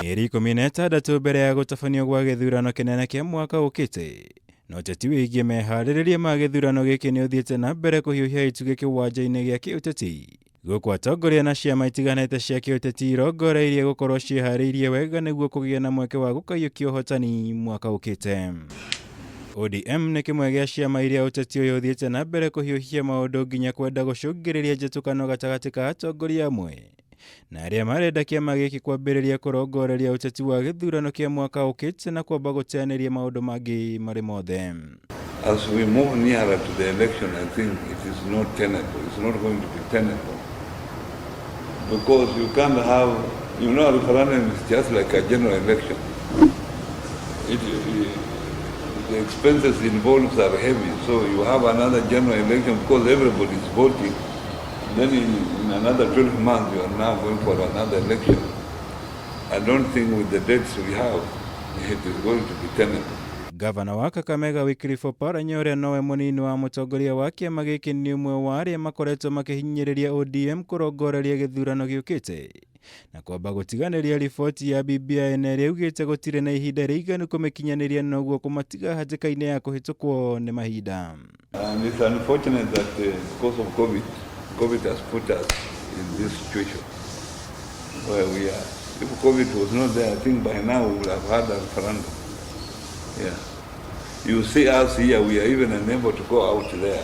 Mĩeri 16 mbere ya gũtabanio gwa gĩthurano kĩnene kĩa mwaka ũkĩte, na ũteti wĩgiĩ meharĩrĩria ma gĩthurano gĩkĩ nĩ ũthiĩte na mbere kũhiũhia itugĩ kĩwanja-inĩ gĩa kĩũteti, gũkũ atongoria na ciama itiganĩte cia kĩũteti irongoreirie gũkorwo ciĩharĩirie wega nĩguo kũgĩa na mweke wa gũkaiyũkia ũhotani mwaka ũkĩte. ODM nĩ kĩmwe gĩa ciama iria ũteti ũyũ ũthiĩte na mbere kũhiũhia maũndũ nginya kwenda gũcũngĩrĩria njĩtũkano gatagatĩ ka atongoria amwe na arĩa marenda kĩama gĩkĩ kwambĩrĩria kũrongoreria ũteti wa gĩthurano kĩa mwaka ũkĩte na kwamba gũteanĩria maũndũ mangĩ marĩ mothe. As we move nearer to the election, I think it is not tenable. It's not going to be tenable. Because you can't have, a referendum is just like a general election. The expenses involved are heavy, so you have another general election because everybody is voting. Then in another 12 months, you are now going for another election. I don't think with the dates we have, it is going to be tenable. Gavana wa Kakamega Wycliffe Oparanya, ũrĩa nowe mũnini wa mũtongoria wa kĩama gĩkĩ, nĩ ũmwe wa arĩa makoretwo makĩhinyĩrĩria ODM kũrongoreria gĩthurano gĩũkĩte na kwamba gũtiganĩria riboti ya BBI na ĩrĩa ĩugĩte gũtirĩ na ihinda rĩiganu kũmĩkinyanĩria, noguo kũmatiga hatĩka-inĩ ya kũhĩtũkwo nĩ mahinda. And it's unfortunate that because of COVID, COVID has put us in this situation where we are. If COVID was not there, I think by now we would have had a referendum. Yeah. You see us here, we are even unable to go out there.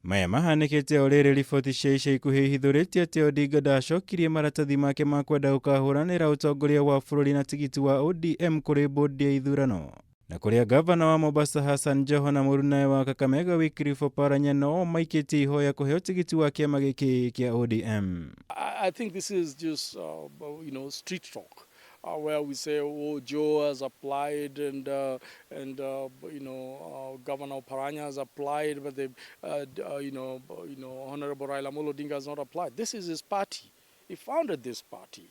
Maya mahanĩkĩte o rĩrĩ riboti cia ica ikuhĩ ihithũrĩtie atĩ Odinga ndacokirie maratathi make ma kwenda gũkahũranĩra ũtongoria wa bũrũri na tigiti wa ODM kũrĩ bodi ya ithurano, na kũrĩa gavana wa Mombasa Hassan Joho na mũrunawe wa Kakamega Wycliffe Oparanya no maikĩtie ihoya kũheo tigiti wa kĩama gĩkĩ kĩa ODM. I think this is just street talk, where we say, "Oh, Joho has applied and Governor Oparanya has applied, but the, Honorable Raila Amolo Odinga has not applied." This is his party. He founded this party.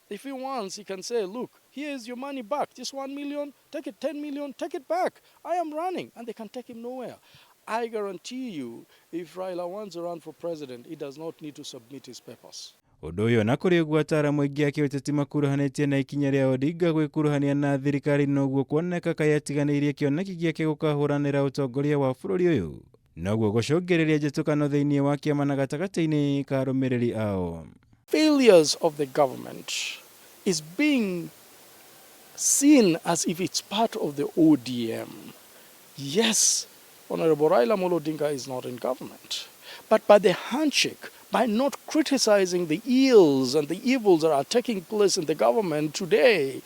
If he wants, he can say, "Look, here is your money back. This 1 million, take it, 10 million, take it back. I am running." And they can take him nowhere. I guarantee you, if Raila wants to run for president, he does not need to submit his papers. Ũndũ ũyũ na kũrĩ ũguo, ataaramu aingĩ a kĩũteti makuruhanĩtie na ikinya rĩa Odinga gwĩkuruhania na thirikari noguo kuoneka kaĩ atiganĩirie kĩoneki gĩake gũkahũranĩra ũtongoria wa bũrũri ũyũ, noguo gũcũngĩrĩria njĩtũkano thĩinĩ wa kĩama na gatagatĩ-inĩ ka arũmĩrĩri ao. Failures of the government is being seen as if it's part of the ODM. Yes, Honorable Raila Amolo Odinga is not in government. But by the handshake, by not criticizing the ills and the evils that are taking place in the government today,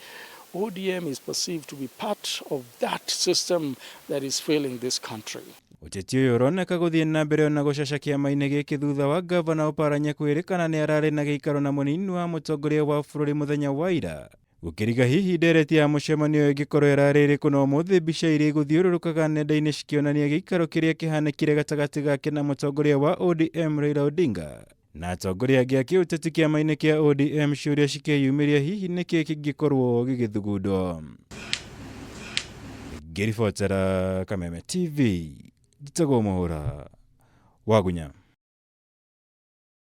ODM is perceived to be part of that system that is failing this country. Ũteti ũyũ ũroneka gũthiĩ na mbere ona gũcaca kĩama-inĩ gĩkĩ thutha wa gavana Oparanya kwĩrĩkana nĩ ararĩ na gĩikaro na mũnini wa mũtongoria wa bũrũri mũthenya wa ira, gũkĩriga hihi ndereti ya mũcemanio ĩngĩkorwo ĩrarĩ ĩrĩkũ. Na ũmũthĩ mbica iria igũthiũrũrũkaga nenda-inĩ cikĩonania gĩikaro kĩrĩa kĩhanĩkire gatagatĩ gake na mũtongoria wa ODM Raila Odinga na atongoria angĩ a kĩũteti kĩama-inĩ kĩa ODM, ciũria cikĩyumĩria hihi nĩkĩ kĩngĩkorwo gĩgĩthugundwo. Ngĩribotera Kameme TV, njĩtagwo Mũhũra Wagunya.